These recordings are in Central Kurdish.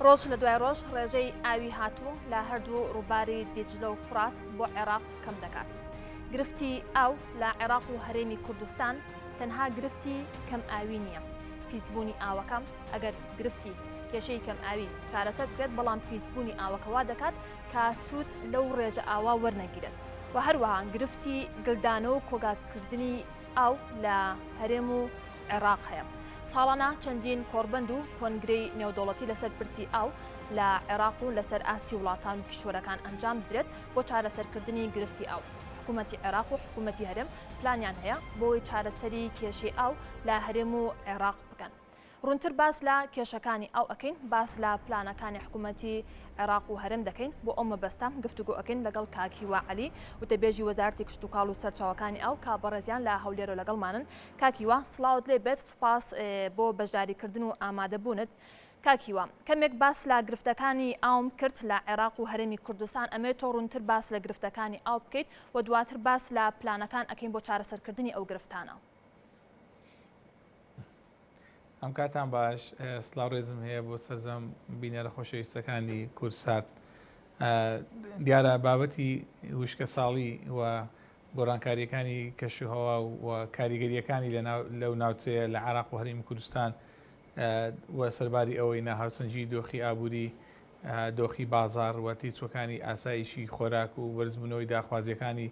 ڕۆژ لە دوای ڕۆژ ڕێژەی ئاوی هاتوو لە هەردوو ڕووباری دیجلە و فڕات بۆ عێراق کەم دەکات. گرفتی ئاو لە عێراق و هەرێمی کوردستان تەنها گرفتی کەم ئاوی نییە، پیسبوونی ئاوەکە، ئەگەر گرفتی کێشەی کەم ئاوی چارەسەر بکرێت، بەڵام پیسبوونی ئاوەکە وا دەکات کە سوود لەو ڕێژە ئاوە وەرنەگیرێت و هەروەها گرفتی گلدانەوە و کۆگاکردنی ئاو لە هەرێم و عێراق هەیە. ساڵانە چەندین کۆڕبەند و کۆنگرەی نێودەوڵەتی لەسەر پرسی ئاو لە عێراق و لەسەر ئاستی وڵاتان و کیشوەرەکان ئەنجام بدرێت بۆ چارەسەرکردنی گرفتی ئاو. حکوومەتی عێراق و حکوومەتی هەرێم پلانیان هەیە بۆی چارەسەری کێشەی ئاو لە هەرێم و عێراق بکەن. ڕوونتر باس لە کێشەکانی ئاو ئەکەین، باس لە پلانەکانی حکوومەتی عێراق و هەرێم دەکەین، بۆ ئەو مەبەستە گفتوگۆ ئەکەین لەگەڵ کاک هیوا عەلی، وتەبێژی وەزارەتی کشتوکاڵ و سەرچاوەکانی ئاو کە بەڕێزیان لە هەولێرەوە لەگەڵمانن. کاک هیوا سڵاوت لێ بێت، سوپاس بۆ بەشداریکردن و ئامادەبوونت. کاک هیوا، کەمێک باس لە گرفتەکانی ئاوم کرد لە عێراق و هەرێمی کوردستان، ئەمەوێت تۆ ڕوونتر باس لە گرفتەکانی ئاو بکەیت و دواتر باس لە پلانەکان ئەکەین بۆ چارەسەرکردنی ئەو گرفتانە. ئەم کاتان باش سڵاو ڕێزم هەیە بۆ سەرجەم بینەرە خۆشەویستەکانی کوردسات دیارە بابەتی وشکە ساڵی و گۆڕانکاریەکانی کەشوهەوا و کاریگەریەکانی لەو ناوچەیە لە عراق و هەرێمی کوردستان و سەرباری ئەوەی ناهاوسەنگی دۆخی ئابووری دۆخی بازار و تێچوەکانی ئاسایشی خۆراک و بەرزبوونەوەی داخوازیەکانی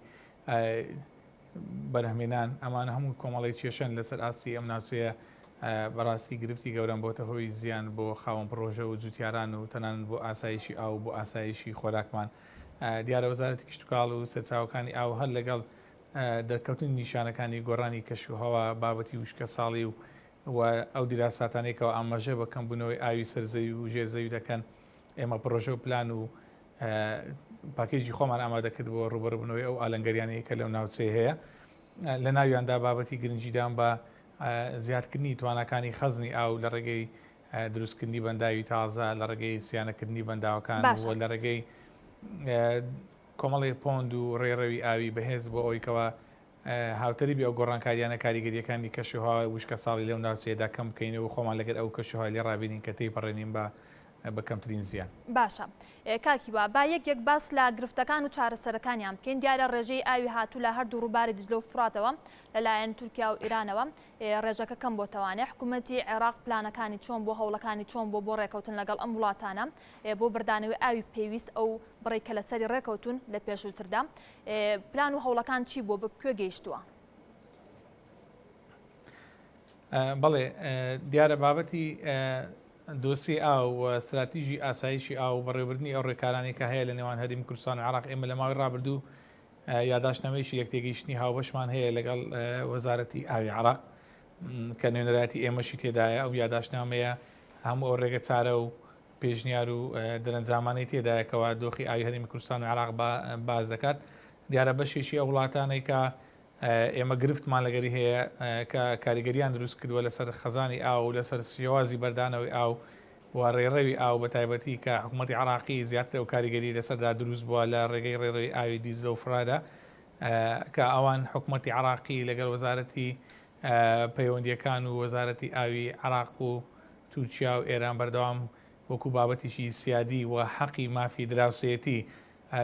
بەرهەمهێنان، ئەمانە هەموو کۆمەڵێک کێشەن لەسەر ئاستی ئەم ناوچەیە، بەڕاستی گرفتی گەورەن بۆتە هۆی زیان بۆ خاوەن پڕۆژە و جوتیاران و تەنانەت بۆ ئاسایشی ئاو و بۆ ئاسایشی خۆراکمان. دیارە وەزارەتی کشتوکاڵ و سەرچاوەکانی ئاو هەر لەگەڵ دەرکەوتنی نیشانەکانی گۆڕانی کەشوهەوا، بابەتی وشکەساڵی و و ئەو دیراساتانەی کەوا ئاماژە بە کەمبوونەوەی ئاوی سەر زەوی و ژێر زەوی دەکەن، ئێمە پڕۆژە و پلان و پاکێجی خۆمان ئامادە کرد بۆ ڕووبەڕووبوونەوەی ئەو ئالەنگەریانەی کە لەو ناوچەیە هەیە لە ناویاندا بابەتی گرنگیدان بە زیادکردنی تواناکانی خەزنی ئاو لە ڕێگەی دروستکردنی بەنداوی تازە لە ڕێگەی سیانەکردنی بەنداوەکان و لە ڕێگەی کۆمەڵێک پۆند و ڕێڕەوی ئاوی بەهێز بۆ ئەوەی کەوا هاوتەریبی ئەو گۆڕانکارییانە کاریگەرییەکانی کەشوهەوای وشکەساڵی لەو ناوچەیەدا کەم بکەینەوە و خۆمان لەگەل ئەو کەشوهەوای لێ ڕابینین کە تێیپەڕێنین بە بە کەمترین زیان. باشە کاک هیوا با یەک یەک باس لە گرفتەکان و چارەسەرەکانیان بکەین، دیارە ڕێژەی ئاوی هاتوو لە هەردوو ڕووباری دجلە و فوڕاتەوە لە لایەن تورکیا و ئیرانەوە ڕێژەکە کەم بۆتەوانێ، حکوومەتی عێراق پلانەکانی چۆن بووە، هەوڵەکانی چۆن بووە بۆ ڕێکەوتن لەگەڵ ئەم وڵاتانە بۆ بردانەوەی ئاوی پێویست ئەو بڕەی کە لەسەری ڕێکەوتوون لە پێشووتردا؟ پلان و هەوڵەکان چی بووە بە کوێ گەیشتووە؟ بەڵێ دیارە بابەتی دۆسیەی ئاو و ستراتیژی ئاسایشی ئاو و بەڕێوەبردنی ئەو ڕێکارانەی کە هەیە لە نێوان هەرێمی کوردستان و عێراق ئێمە لە ماوەی ڕابردوو یاداشتنامەیەکی لێکتێگەیشتنی هاوبەشمان هەیە لەگەڵ وەزارەتی ئاوی عێراق کە نوێنەرایەتی ئێمەشی تێدایە ئەو یاداشتنامەیە هەموو ئەو ڕێگە چارە و پێشنیار و دەرەنجامانەی تێدایە کەوا دۆخی ئاوی هەرێمی کوردستان و عێراق باس دەکات. دیارە بەشێکی ئەو وڵاتانەی کە ئێمە گرفتمان لەگەری هەیە کە کاریگەریان دروست کردووە لەسەر خەزانی ئاو و لەسەر شێوازی بەردانەوەی ئاو و ڕێڕەوی ئاو بە تایبەتی کە حکوومەتی عراقی زیاتر ئەو کاریگەری لەسەردا دروست بووە لە ڕێگەی ڕێڕەوی ئاوی دیجلە و فڕادا کە ئەوان حکوومەتی عراقی لەگەڵ وەزارەتی پەیوەندییەکان و وەزارەتی ئاوی عێراق و تورکیا و ئێران بەردەوام وەکو بابەتێکی سیادی و حەقی مافی دراوسێیەتی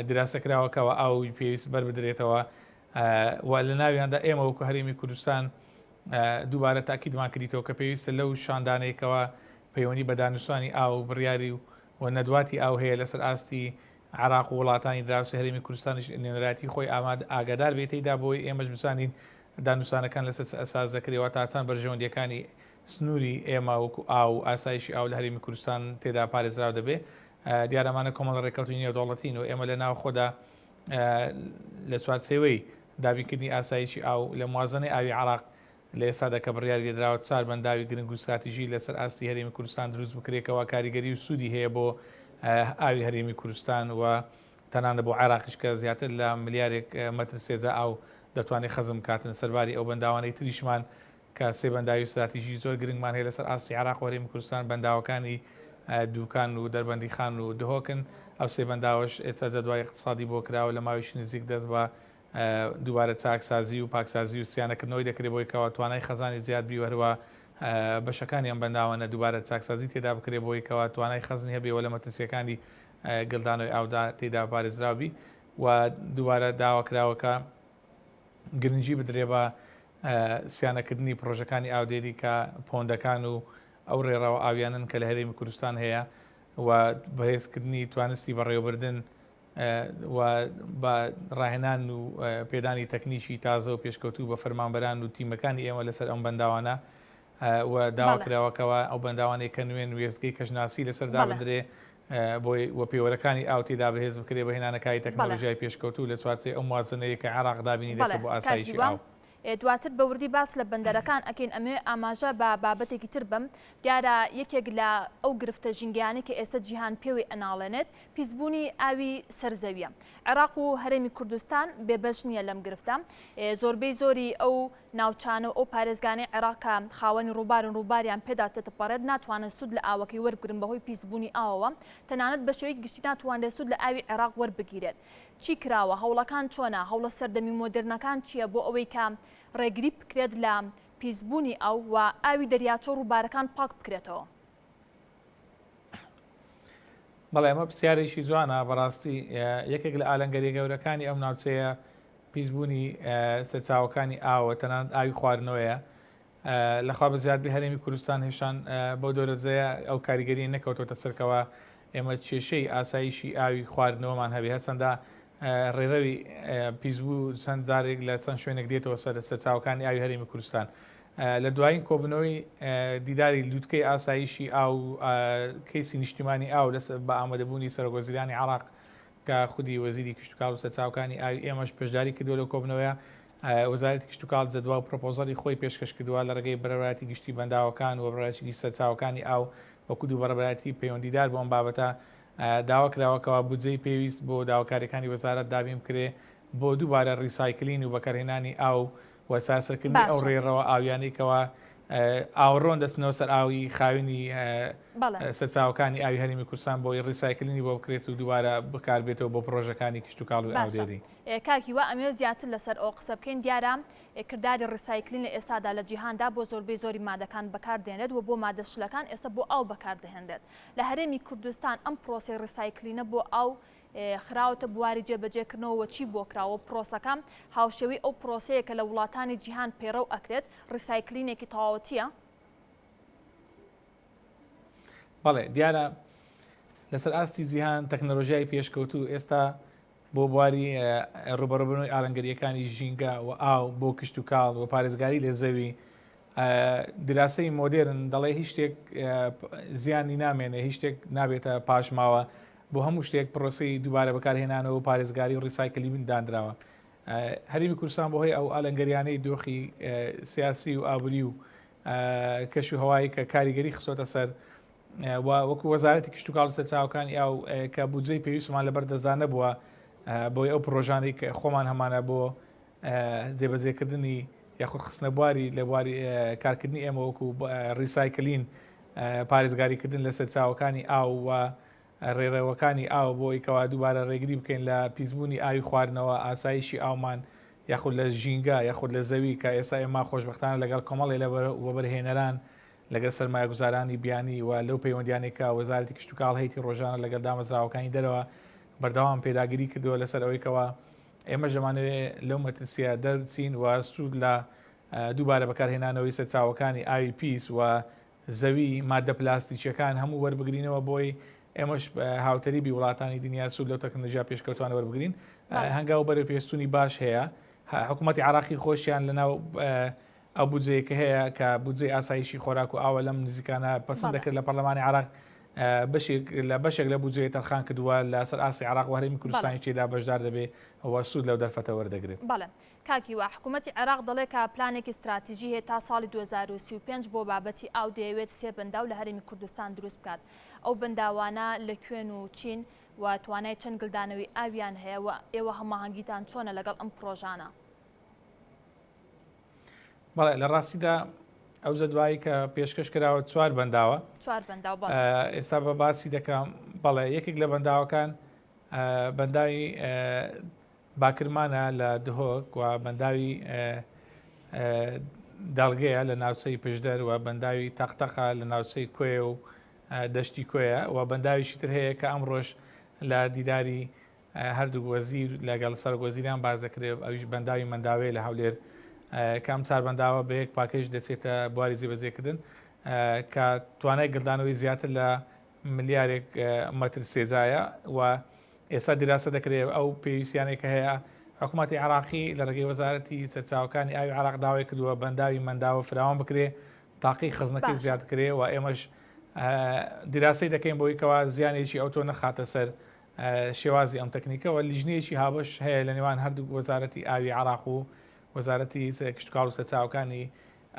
دراسە کراوە کەوا ئاوی پێویست بەربدرێتەوە و لە ناویاندا ئێمە وەکو هەرێمی کوردستان دووبارە تاکیدمان کردیتەوە کە پێویستە لەو شاندانەی کەوا پەیوەندی بە دانوستانی ئاو و بڕیاری و نەدواتی ئاو هەیە لەسەر ئاستی عێراق و وڵاتانی دراوسێ هەرێمی کوردستانیش نوێنەرایەتی خۆی ئامادە ئاگادار بێت تێیدا بۆی ئێمەش بزانین دانوستانەکان لەسەر چ ئەساس دەکرێ و تا چەند بەرژەوەندییەکانی سنووری ئێمە وەکو ئاو و ئاسایشی ئاو لە هەرێمی کوردستان تێدا پارێزراو دەبێ. دیارە ئەمانە کۆمەڵە ڕێککەوتنی نێودەوڵەتین و ئێمە لە ناوخۆدا لە چوارچێوەی دابینکردنی ئاسایشی ئاو لە موازنەی ئاوی عێراق لە ئێستادا کە بڕیاری لێدراوە چوار بەنداوی گرنگ و ستراتیژی لەسەر ئاستی هەرێمی کوردستان دروست بکرێت کەوا کاریگەری و سوودی هەیە بۆ ئاوی هەرێمی کوردستان و تەنانەت بۆ عێراقیش کە زیاتر لە ملیارێک مەتر سێجا ئاو دەتوانێت خەزم بکاتن سەرباری ئەو بەنداوانەی تریشمان کە سێ بەنداوی ستراتیژی زۆر گرنگمان هەیە لەسەر ئاستی عێراق و هەرێمی کوردستان بەنداوەکانی دوکان و دەربەندیخان و دهۆکن ئەو سێ بەنداوەش ئێستا جەدوای اقتصادی بۆ کراوە لە ماوەیەکی نزیک دەست بە دووبارە چاکسازی و پاکسازی و سیانەکردنەوەی دەکرێت بۆی کەوا توانای خەزانی زیاد بی و هەروا. بەشەکانی ئەم بەنداوانە دووبارە چاکسازی تێدا بکرێ بۆی کەوا توانای خەزنی هەبێ و لە مەترسییەکانی گلدانەوەی ئاودا تێیدا پارێزراو بی و دووبارە داوا کراوە کە گرنگی بدرێ بە سیانەکردنی پڕۆژەکانی ئاودێری کە پۆندەکان و ئەو ڕێڕەوە ئاویانەن کە لە هەرێمی کوردستان هەیە و بەهێزکردنی توانستی بەڕێوەبردن و بە ڕاهێنان و پێدانی تەکنیکی تازە و پێشکەوتوو بە فەرمانبەران و تیمەکانی ئێمە لەسەر ئەم بەنداوانە و داوا کراوە کەوا ئەو بەنداوانەی کە نوێن وێستگەی کەشناسی لەسەر دابندرێ بۆی و پێوەرەکانی ئاو تێدا بەهێز بکرێ بە هێنانەکاری تەکنەلۆژیای پێشکەوتوو لە چوارچێوەی ئەو موازنەیە کە عێراق دابینی دەکات بۆ ئاسایشی ئاو. دواتر بە وردی باس لە بەندەرەکان ئەکەین، ئەمەوێ ئاماژە بە بابەتێکی تر بەم، دیارە یەکێک لە ئەو گرفتە ژینگەیانەی کە ئێستا جیهان پێوەی ئەناڵێنێت پیسبوونی ئاوی سەر زەویە. عێراق و هەرێمی کوردستان بێبەش نییە لەم گرفتە. زۆربەی زۆری ئەو ناوچانە و ئەو پارێزگانەی عێراق کە خاوەنی ڕووبارن ڕووباریان پێدا تێدەپەڕێت ناتوانن سوود لە ئاوەکەی وەربگرن بەهۆی پیسبوونی ئاوەوە، تەنانەت بە شێوەیەکی گشتی ناتوانرێت سوود لە ئاوی عێراق وەربگیرێت. چی کراوە؟ هەوڵەکان چۆنە؟ هەوڵە سەردەمی مۆدێرنەکان چییە بۆ ئەوەی کە ڕێگری بکرێت لە پیسبوونی ئاو و ئاوی دەریاچە و ڕووبارەکان پاک بکرێتەوە؟ بەڵێ ئەمە پرسیارێکی جوانە، بەڕاستی یەکێک لە ئالەنگەریە گەورەکانی ئەم ناوچەیە پیسبوونی سەرچاوەکانی ئاوە، تەنانەت ئاوی خواردنەوەیە. لەخوا بەزیاد بێ هەرێمی کوردستان هێشتان بەو دەرەجەیە ئەو کاریگەریە نەکەوتۆتە سەر کەوا ئێمە کێشەی ئاسایشی ئاوی خواردنەوەمان هەبێ، هەرچەندە ڕێڕەوی پیسبوو چەند جارێک لە چەند شوێنێک دێتەوە سەر سەرچاوەکانی ئاوی هەرێمی کوردستان. لە دوایین کۆبوونەوەی دیداری لوتکەی ئاسایشی ئاو کەیسی نیشتیمانی ئاو بە ئامادەبوونی سەرۆکوەزیرانی عێراق کە خودی وەزیری کشتوکاڵ و سەرچاوەکانی ئاوی ئێمەش بەشداری کردووە لەو کۆبوونەوەیە، وەزارەتی کشتوکاڵ جەدوا و پرۆپۆزەڵی خۆی پێشکەش کردووە لە ڕێگەی بەڕێوەبەرایەتی گشتی بەنداوەکان و بەڕێوەبەرایەتی گشتی سەرچاوەکانی ئاو وەکو دوو بەڕێوەبەرایەتی پەیوەندیدار بۆ ئەم بابەتە داوا کراوە کەوا بودجەی پێویست بۆ داواکاریەکانی وەزارەت دابین بکرێ بۆ دووبارە recycling و بەکارهێنانی ئاو و چارەسەرکردنی ئەو ڕێڕەوە ئاویانەی کەوا ئاوەڕۆن دەچنەوە سەر ئاوی خاوێنی سەرچاوەکانی ئاوی هەرێمی کوردستان بۆی recycling ی بۆ بکرێت و دووبارە بەکاربێتەوە بۆ پڕۆژەکانی کشتوکاڵ و ئاودێری. کاک هیوا ئەمەوێت زیاتر لەسەر ئەوە قسە بکەین، دیارە کرداری recycling لە ئێستادا لە جیهاندا بۆ زۆربەی زۆری مادەکان بەکاردێنرێت و بۆ مادە شلەکان ئێستا بۆ ئاو بەکاردەهێنرێت. لە هەرێمی کوردستان ئەم پرۆسەی recycling ە بۆ ئاو خراوەتە بواری جێبەجێکردنەوە و چی بۆ کراوە و پرۆسەکە هاوشێوەی ئەو پرۆسەیە کە لە وڵاتانی جیهان پەیڕەو ئەکرێت، recycling ێکی تەواوەتییە؟ بەڵێ دیارە لەسەر ئاستی جیهان تەکنەلۆژیای پێشکەوتوو ئێستا بۆ بواری ڕوبەڕوبوونەوەی ئالنگەرییەکانی ژینگە و ئاو بۆ کشتوکاڵ و پارێزگاری لە زەوی دیراسەی مۆدێرن دەڵێ هیچ شتێک زیانی نامێنێ هیچ شتێک نابێتە پاشماوە بۆ هەموو شتێک پرۆسی دووبارە بەکارهێنانەوە و پارێزگاری و recycling دانراوە هەرێمی کوردستان بۆ هۆی ئەو ئالنگەریانەی دۆخی سیاسی و ئابووری و کەش و هەوایی کە کاریگەری خستۆتە سەر و وەکو وەزارەتی کشتوکاڵ و سەرچاوەکانی ئاو کە بودجەی پێویستمان لەبەر دەستدا نەبووە بۆی ئەو پڕۆژانەی کە خۆمان هەمانە بۆ جێبەجێکردنی یاخود خستنە بواری لە بواری کارکردنی ئێمە وەکو recycling پارێزگاریکردن لە سەرچاوەکانی ئاو و ڕێڕەوەکانی ئاو بۆ ئەوەی کەوا دووبارە ڕێگری بکەین لە پیسبوونی ئاوی خواردنەوە ئاسایشی ئاومان یاخود لە ژینگە یاخود لە زەوی کە ئێستا ئێمە خۆشبەختانە لەگەڵ کۆمەڵێ لە وەبەرهێنەران لەگەل سەرمایەگوزارانی بیانی و لەو پەیوەندیانەی کە وەزارەتی کشتوکاڵ هەیتی ڕۆژانە لەگەل دامەزراوەکانی دەرەوە بەردەوام پێداگری کردووە لەسەر ئەوەی کەوا ئێمەش دەمانەوێ لەو مەترسیە دەربچین و سوود لە دووبارە بەکارهێنانەوەی سەرچاوەکانی ئاوی پیس و زەوی مادە پلاستیکیەکان هەموو وەربگرینەوە بۆی ئێمەش هاوتەریبی وڵاتانی دنیا سوود لەو تەکنەلۆژیا پێشکەوتوانە وەربگرین هەنگاو بەرەو پێشچوونی باش هەیە حکوومەتی عراقی خۆشیان لەناو ئەو بودجەیە کە هەیە کە بودجەی ئاسایشی خۆراک و ئاوە لەم نزیکانە پەسند دەکرد لە پەرلەمانی عراق بەشێک لە بەشێک لە بودجەیە تەرخان کردووە لەسەر ئاستی عراق و هەرێمی کوردستانی تێدا بەشدار دەبێ و سوود لەو دەرفەتە وەردەگرێت. بەڵێ کاک هیوا، حکوومەتی عێراق دەڵێ کە پلانێکی ستراتیژی هەیە تا ساڵی 2035 بۆ بابەتی ئاو دەیەوێت سێ بەنداو لە هەرێمی کوردستان دروست بکات. ئەو بەنداوانە لە کوێن و چین و توانای چەند گلدانەوەی ئاویان هەیە و ئێوە هەماهەنگیتان چۆنە لەگەڵ ئەم پڕۆژانە؟ بەڵێ لە ڕاستیدا ئەو جەدوایی کە پێشکەش کراوە چوار بەنداوە چوار بەنداو ئێستا بە باسی دەکەم بەڵێ یەکێک لە بەنداوەکان بەنداوی باکرمانە لە دهۆک و بەنداوی داڵگەیە لە ناوچەی پشدەر و بەنداوی تەقتەقە لە ناوچەی کۆیە و دەشتی کۆیە و بەنداویشی تر هەیە کە ئەمڕۆش لە دیداری هەردووک وەزیر لەگەڵ سەرۆک وەزیران باس دەکرێت ئەویش بەنداوی مەنداوێ لە هەولێر کە ئەم چار بەنداوە بە یەک پاکێج دەچێتە بواری جێبەجێکردن کە توانای گلدانەوەی زیاتر لە ملیارێک مەتر سێجایە و ئێستا دیراسە دەکرێت ئەو پێویستیانەی کە هەیە حکوومەتی عراقی لە ڕێگەی وەزارەتی سەرچاوەکانی ئاوی عراق داوای کردووە بەنداوی مەنداوە فراوان بکرێ تاقی خزنەکەی زیاد کرێ و ئێمەش دیراسەی دەکەین بۆی کەوا زیانێکی ئەوتۆ نەخاتە سەر شێوازی ئەم تەکنیکە و لیژنەیەکی هاوبەش هەیە لە نێوان هەردوو وەزارەتی ئاوی عراق و وەزارەتی کشتوکاڵ و سەرچاوەکانی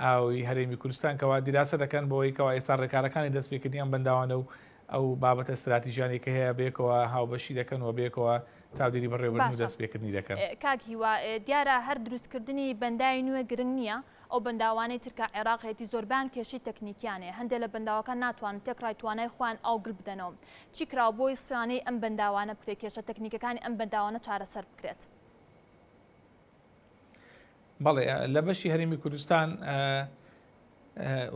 ئاوی هەرێمی کوردستان کەوا دیراسە دەکەن بۆی کەوا ئێستا ڕێکارەکانی دەستپێکردنی ئەم بەنداوانە و ئەو بابەتە ستراتیژیانەی کە هەیە بەیەکەوە هاوبەشی دەکەن و بەیەکەوە چاودێری بەڕێوەبردن و باشە دەستپێکردنی دەکەن. کاک هیوا دیارە هەر دروستکردنی بەنداوی نوێ گرنگ نییە، ئەو بەنداوانەی تر کە عێراق هەیەتی زۆربەیان کێشەی تەکنیکیان هەیە، هەندێ لە بەنداوەکان ناتوانن تێکڕای توانای خۆیان ئاو گل بدەنەوە. چی کراوە بۆی سیانەی ئەم بەنداوانە بکرێت، کێشە تەکنیکەکانی ئەم بەنداوانە چارەسەر بکرێت؟ بەڵێ لە بەشی هەرێمی کوردستان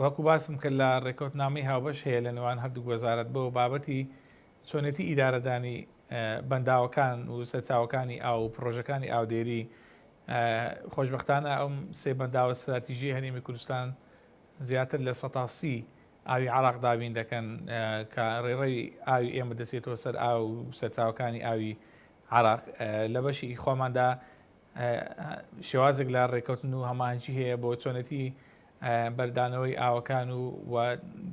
وەکو باسم کرد لە ڕێکەوتنامەی هاوبەش هەیە لە نێوان هەردوو وەزارەت بۆ بابەتی چۆنێتی ئیدارەدانی بەنداوەکان و سەرچاوەکانی ئاو و پرۆژەکانی ئاودێری خۆشببختانە ئەم سێ بەنداوە استراتیژی هەرێمی کوردستان زیاتر لە 130 ئاوی عراق دابین دەکەن کە ڕێڕەوی ئاوی ئێمە دەچێتەوە سەر ئاو و سەرچاوەکانی ئاوی عراق لە بەشی خۆماندا شێوازێک لە ڕێکەوتن و هەماهەنگی هەیە بۆ چۆنێتی بەردانەوەی ئاوەکان و و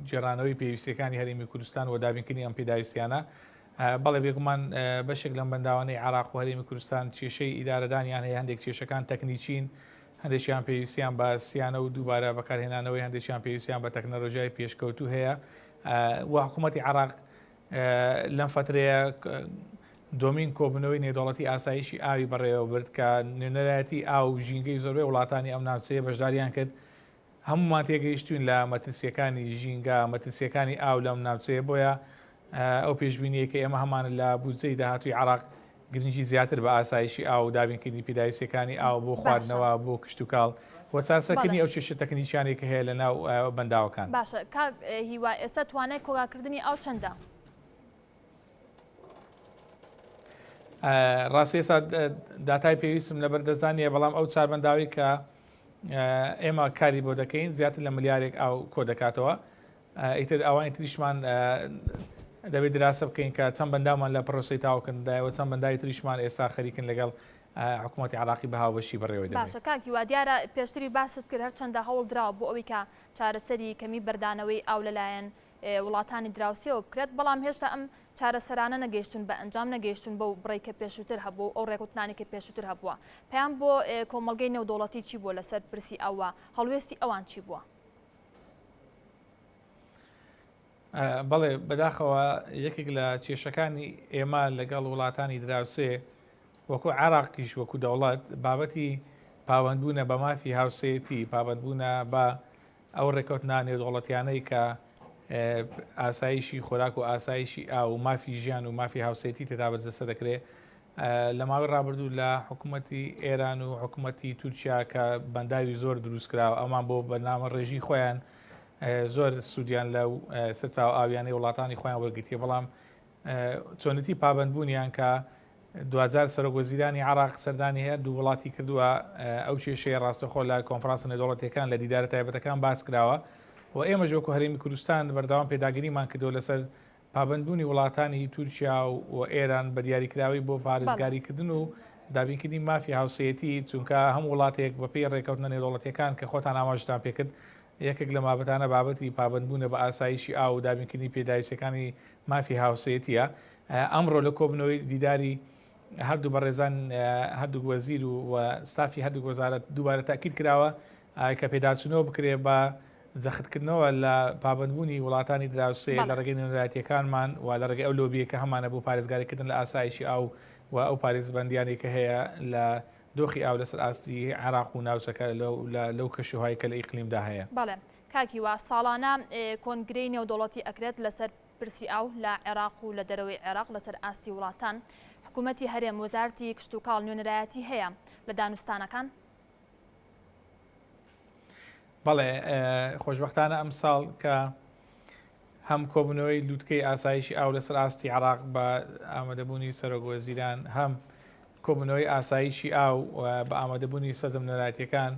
گێڕانەوەی پێویستیەکانی هەرێمی کوردستان و دابینکردنی ئەم پێداویستیانە بەڵێ بێگومان بەشێک لەم بەنداوانەی عراق و هەرێمی کوردستان کێشەی ئیدارەدانیان هەیە هەندێک کێشەکان تەکنیکین هەندێکیان پێویستیان بە سیانە و دووبارە بەکارهێنانەوەی هەندێکیان پێویستیان بە تەکنەلۆژیای پێشکەوتوو هەیە و حکوومەتی عراق لەم فەترەیە دۆمین کۆبوونەوەی نێودەوڵەتی ئاسایشی ئاوی بەڕێوەبرد کە نوێنەرایەتی ئاو و ژینگەی زۆربەی وڵاتانی ئەم ناوچەیە بەشداریان کرد. هەموومان تێگەیشتوین لە مەترسییەکانی ژینگە، مەترسییەکانی ئاو لەم ناوچەیە، بۆیە ئەو پێشبینییەی کە ئێمە هەمانە لە بودجەی داهاتووی عێراق گرنگی زیاتر بە ئاسایشی ئاو و دابینکردنی پێداویستییەکانی ئاو بۆ خواردنەوە، بۆ کشتوکاڵ و چارەسەرکردنی ئەو کێشە تەکنیکیانەی کە هەیە لە ناو بەنداوەکان. باشە کاک هیوا ئێستا توانای کۆگاکردنی ئاو چەندە؟ ڕاستی ئێستا داتای پێویستم لەبەر دەستدا نییە بەڵام ئەو چار بەنداوی کە ئێمە کاری بۆ دەکەین زیاتر لە ملیارێک ئاو کۆ دەکاتەوە ئیتر ئەوانی تریشمان دەبێت دراسە بکەین کە چەند بەنداومان لە پرۆسی تاوکردندایەوە چەند بەنداوی تریشمان ئێستا خەریکن لەگەڵ حکوومەتی عراقی بە هاوبەشی بەڕێوەی دەبەین. باشە کاک هیوا دیارە پێشتری باست کرد هەرچەندە هەوڵ دراوە بۆ ئەوەی کە چارەسەری کەمی بەردانەوەی ئاو لەلایەن وڵاتانی دراوسێوە بکرێت، بەڵام هێشتا ئەم چارەسەرانە نەگەیشتوون بە ئەنجام، نەگەیشتوون بەو بڕەی کە پێشووتر هەبووە و ئەو ڕێکەوتنانەی کە پێشووتر هەبووە. پەیام بۆ کۆمەڵگەی نێودەوڵەتی چی بووە لەسەر پرسی ئاو و هەڵوێستی ئەوان چی بووە؟ بەڵێ، بەداخەوە یەکێک لە کێشەکانی ئێمە لەگەڵ وڵاتانی دراوسێ وەکو عێراقیش وەکو دەوڵەت بابەتی پابەندبوونە بە مافی هاوسێیەتی، پابەندبوونە بە ئەو ڕێکەوتنە نێودەوڵەتیانەی کە ئاسایشی خۆراک و ئاسایشی ئاو و مافی ژیان و مافی هاوسێتی تێدا بەرجەستە دەکرێت لە ماوەی ڕابردوو لە حکوومەتی ئێران و حکوومەتی تورکیا کە بەنداوی زۆر دروست کراوە ئەمان بۆ بەرنامە ڕێژی خۆیان زۆر سوودیان لە سەرچاوە ئاویانەی وڵاتانی خۆیان وەرگرتیە بەڵام چۆنێتی پابەندبوونیان کە دواجار سەرۆک وەزیرانی عێراق سەردانی هەردوو وڵاتی کردووە، ئەو کێشەیە ڕاستەوخۆ لە کۆنفرانسە نێودەوڵەتییەکان لە دیدارە تایبەتەکان باس کراوە و ئێمەش وەکو هەرێمی کوردستان بەردەوام پێداگریمان کردووە لەسەر پابەندبوونی وڵاتانی تورکیا و ئێران بە دیاریکراوی بۆ پارێزگاریکردن و دابینکردنی مافی هاوسێیەتی، چونکە هەموو وڵاتێک بەپێی ڕێککەوتنە نێودەوڵەتییەکان کە خۆتان ئاماژەتان پێکرد یەکێک لەم بابەتانە بابەتی پابەندبوونە بە ئاسایشی ئاو و دابینکردنی پێداویستییەکانی مافی هاوسێیەتییە. ئەمڕۆ لە کۆبوونەوەی دیداری هەردوو بەڕێزان هەردوو وەزیر و ستافی هەردوو وەزارەت دووبارە تاکید کراوە کە پێداچوونەوە بکرێ بە جەختکردنەوە لە پابەندبوونی وڵاتانی دراوسێ لە ڕێگەی نوێنەرایەتییەکانمان و لە ڕێگەی ئەو لۆبییە کە هەمانە بۆ پارێزگاریکردن لە ئاسایشی ئاو و ئەو پارێزبەندیانەی کە هەیە لە دۆخی ئاو لەسەر ئاستی عێراق و ناوچەکە لەو کەشوهەوای کە لە ئیقلیمدا هەیە. بەڵێ کاک هیوا، ساڵانە کۆنگرەی نێودەوڵەتی ئەکرێت لەسەر پرسی ئاو لە عێراق و لە دەرەوەی عێراق لەسەر ئاستی وڵاتان، حکوومەتی هەرێم، وەزارەتی کشتوکاڵ نوێنەرایەتی هەیە لە دانوستانەکان؟ بەڵێ خۆشبەختانە ئەمساڵ کە هەم کۆبوونەوەی لووتکەی ئاسایشی ئاو لەسەر ئاستی عێراق بە ئامادەبوونی سەرۆک وەزیران، هەم کۆبوونەوەی ئاسایشی ئاو بە ئامادەبوونی سەرجەم نوێنەرایەتییەکان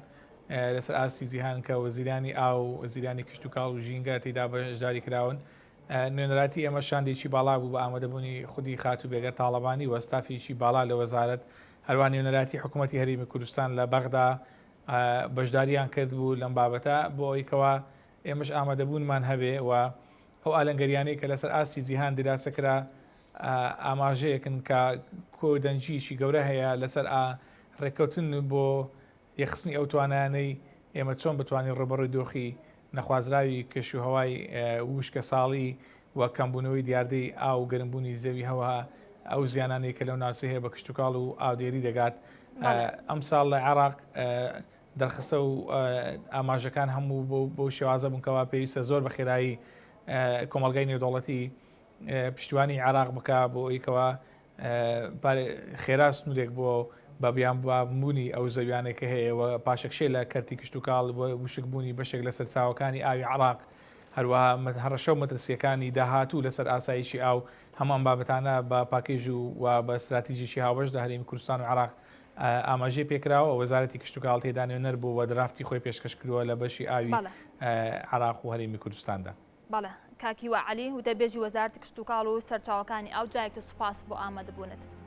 لەسەر ئاستی جیهان کە وەزیرانی ئاو و وەزیرانی کشتوکاڵ و ژینگە تێیدا بەشداری کراون. نوێنەرایەتی ئێمە شاندێکی باڵا بوو بە ئامادەبوونی خودی خاتوو بێگەرد تاڵەبانی و ستافێکی باڵا لە وەزارەت، هەروەها نوێنەرایەتی حکوومەتی هەرێمی کوردستان لە بەغدا بەشداریان کردبوو لەم بابەتە بۆ ئەوەی کەوا ئێمەش ئامادەبوونمان هەبێ و ئەو ئالەنگەریانەی کە لەسەر ئاستی جیهان دیراسە کرا ئاماژەیەکن کە کۆدەنگییەکی گەورە هەیە لەسەر ئا ڕێککەوتن بۆ یەکخستنی ئەو توانایانەی ئێمە چۆن بتوانین ڕووبەڕووی دۆخی نەخوازراوی کەشوهەوای وشکەساڵی و کەمبوونەوەی دیاردەی ئاو و گەرمبوونی زەوی هەوەها ئەو زیانانەی کە لەو ناوچەیە هەیە بە کشتوکاڵ و ئاودێری دەگات ئەمساڵ لە عێراق دەرخستە و ئاماژەکان هەموو بەو شێوازە بوون کەوا پێویستە زۆر بە خێرایی کۆمەڵگای نێودەوڵەتی پشتیوانی عێراق بکا بۆ ئەوەی کەوا خێرا سنوورێک بۆ بە بیانبوونی ئەو زەویانەی کە هەیە و پاشەکشێ لە کەرتی کشتوکاڵ و وشکبوونی بەشێک لە سەرچاوەکانی ئاوی عێراق هەروەها هەڕەشە و مەترسییەکانی داهاتوو لەسەر ئاسایشی ئاو هەموو ئەم بابەتانە بە پاکێج و بە ستراتیجێکی هاوبەش لە هەرێمی کوردستان و عێراق ئاماژەی پێکراوە، وەزارەتی کشتوکاڵ تێدا نوێنەر بوو و درافتی خۆی پێشکەش کردووە لە بەشی ئاوی عێراق و هەرێمی کوردستاندا. بەڵێ کاک هیوا عەلی، وتەبێژی وەزارەتی کشتوکاڵ و سەرچاوەکانی ئاو، جارێکتر سوپاس بۆ ئامادەبوونت.